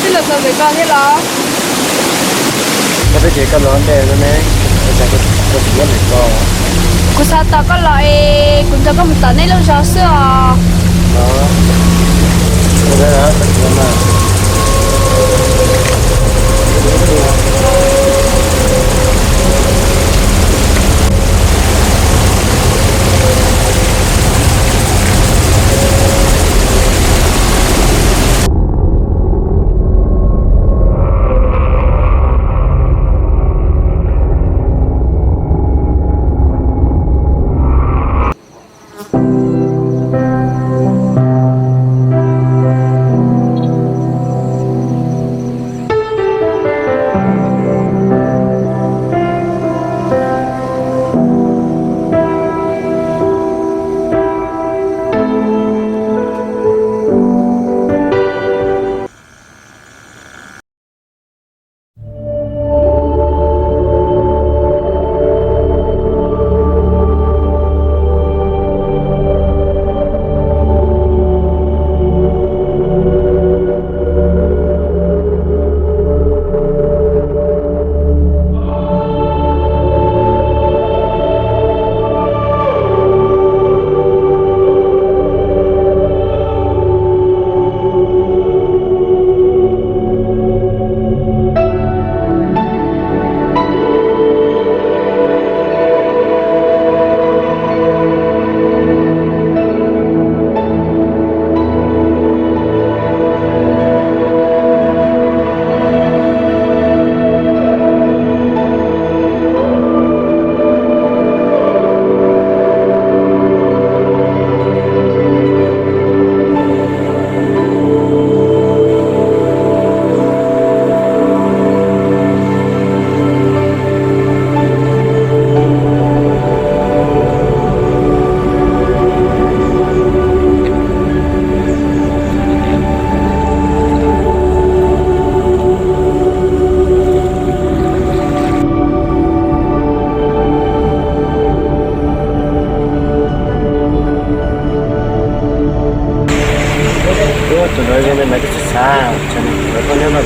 Twb los txog ntawm ko thiab los? Koj twb tias koj los ntej no ne, ua cas koj tsis nyob ntawm ko? Kuv xav tos koj los es kuv nrog koj mus tom nej lub zos xwb os. Tus no zoo li mas twb tsis xav, lawv koj nyob no.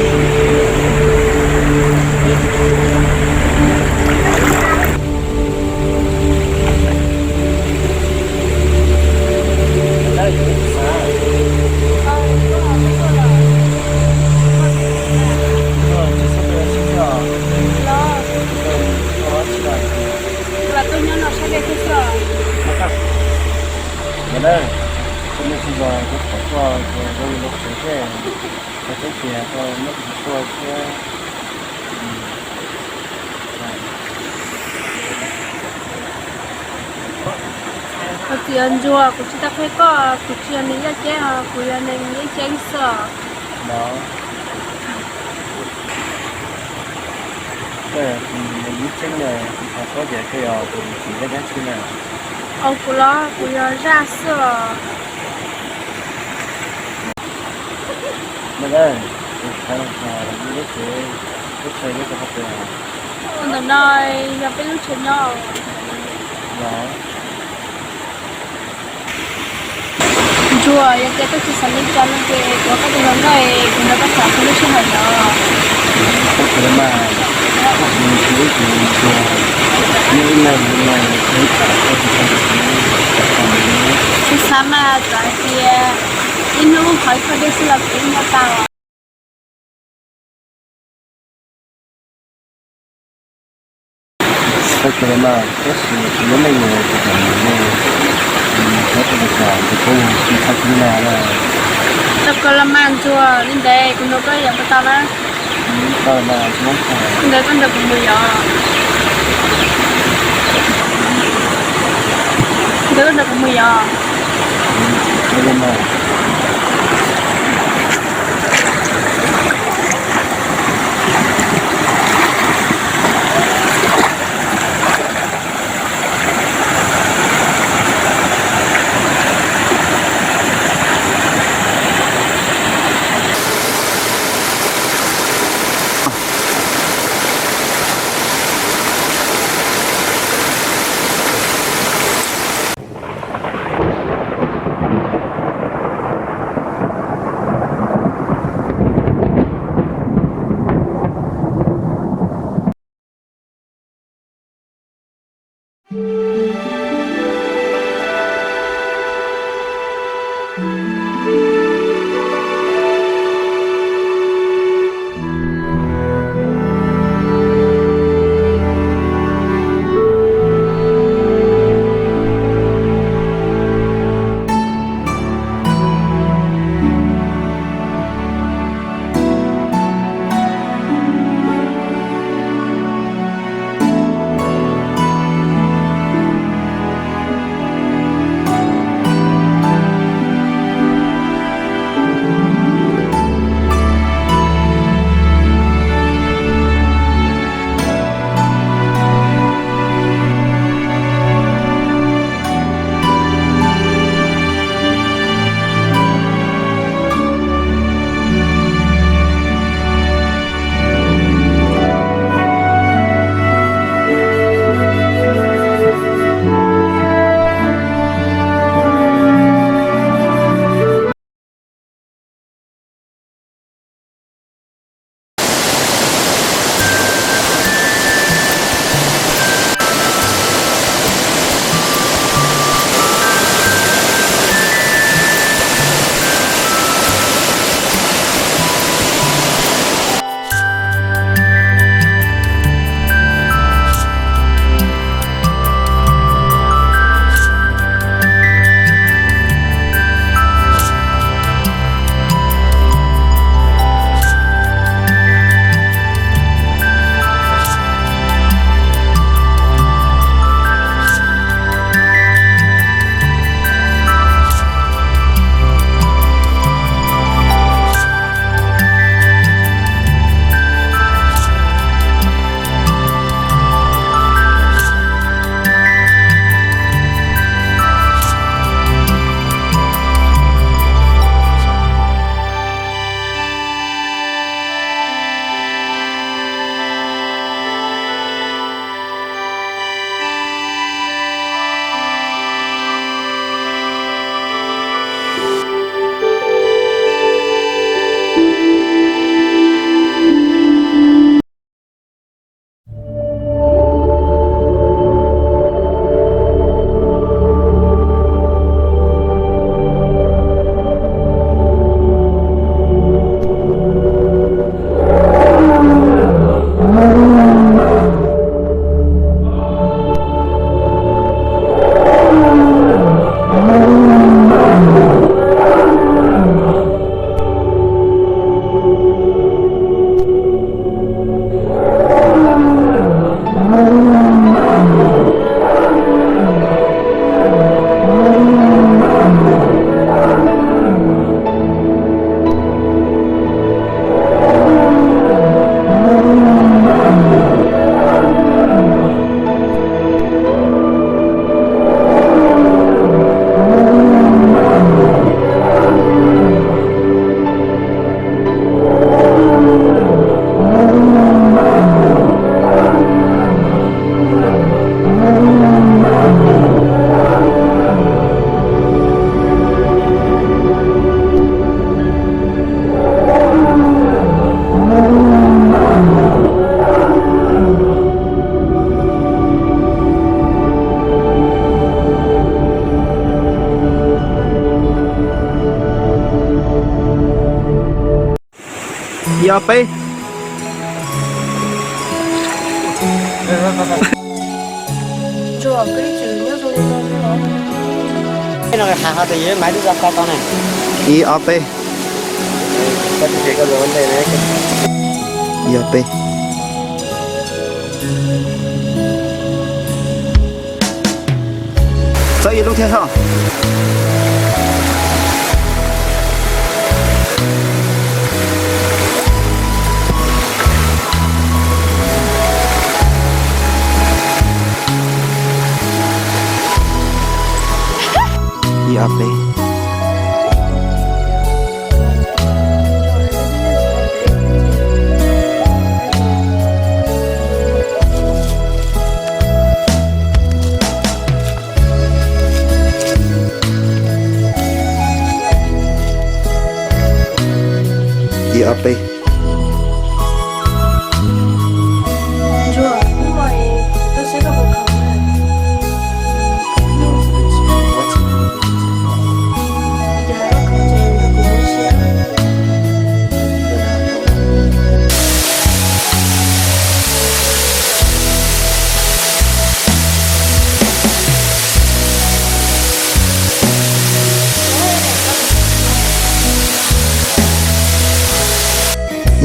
Los tuaj nyob no saib dej thiab xwb. Ua na, kuv mus tsis los kuv thov koj zoo li no tsev seb, koj tseem tias koj muab kuv tua thiab. Koj txiv Ntsuag, kuv tsis tau qhia koj, kuv tsis yog neeg yaj ceeb os, kuv yog neeg yeeb ceeb xwb os. Koj yog neeg yeeb ceeb na, kuv xav paub tias koj yog tus txiv zaj dab tsi na. Os, kuv los kuv yog zaj xwb os. Ua ntawm no yog peb lub tsev nyob. Ntsuag, yog tias koj tsis xav li cas no ces kuv ua koj tus hluas nkauj es kuv nrog koj tham txhua lub sij hawm no. Tsis xav mas, txawm hais tias ib hnub qhov ib tog dej xwb los kuv yeej nyob tau. Txhob khuv mas, tab sis kuv lub neej no kuv tseem mus nyob rau lawv tom tus koob tsis txhob khuv mas na. Txhob khuv los mas Ntsuag, li ntawd kuv nrog koj yos puas tau na? Tau mas, tsis muab txog. Li ntawd koj nrog kuv mus yos. Li ntawd koj nrog kuv mus yos. Ib ob peb. Ib ob peb. Ib ob peb. Txawb ib lub thiab soj. Ib ob peb. Ib ob peb.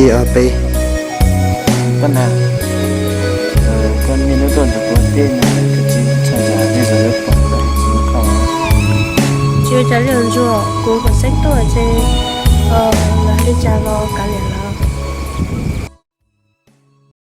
Ib ob peb. Koj na, koj niaj hnub tuaj ntawm kuv tej no, koj tsis txhob ntshai, tej zaum yuav pom koj tsis muaj koj. Tsis ua cas li os Ntsuag, kuv kom xeeb tuaj ces lawv li cas los kav liam.